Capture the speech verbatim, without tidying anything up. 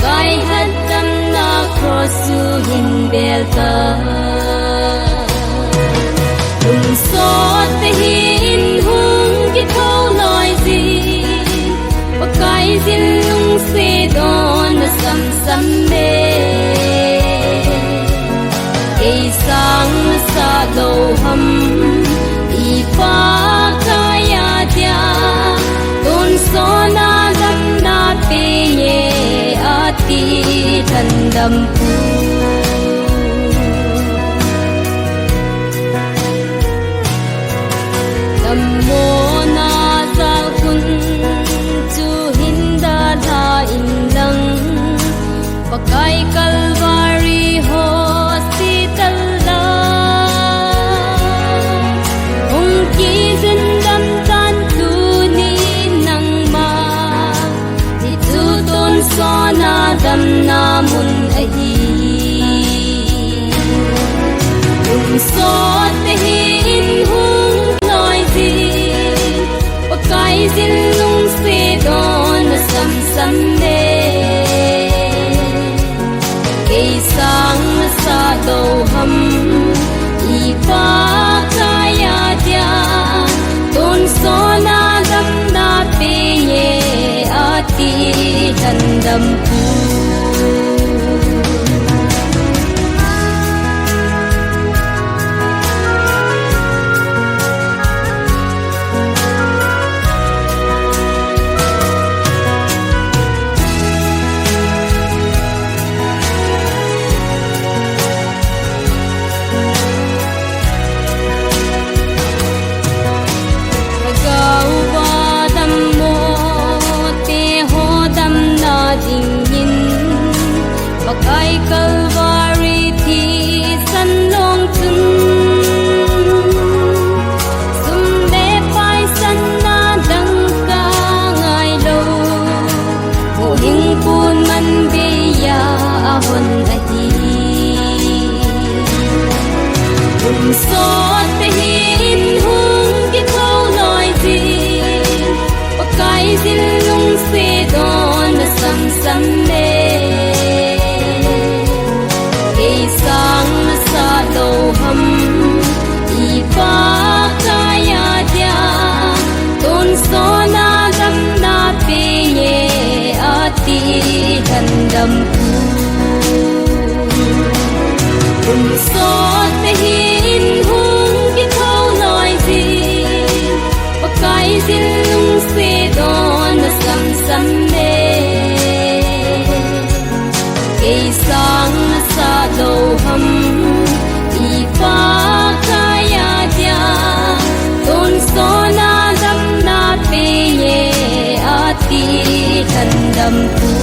Pakai hatdamna cross chu hin bel ta. Lungsot te hi in hung kitho loi jin, Pakai jin lungset don na samsam me. Ei sang na sah lou ham, i Pakai a dia, tonsot na damna pe nge ati lhandam pu. Dammona jal khun chu hin dalha in lang, Pakai Calvary Hospital lang hung kijin dam tan tuni nangma, hichu tonsot na damna mun ahi. Lungsot te hi in hung loi jin, Pakai jin lungset don na samsam me. Ei sang na sah lou ham, i Pakai a dia, tonsot na damna pe nge ati lhandam pu. Lhagao a dammo te ho damna dingin, Pakai Calvary thisan long chun, sum le pai sanna dangka ngailou, huhhingpu in man bei a ahon ahi. Lungsot te hi in hung kitho loi jin, Pakai jin lungset don na samsam me. Ei sang na sah lou ham, i Pakai a dia, tonsot na damna pe nge ati lhandam pu. Lungsot te hi in hung kitho loi jin, Pakai jin lungset don na samsam me. Ei sang na sah lou ham, i Pakai a dia, tonsot na damna pe nge ati lhandam pu.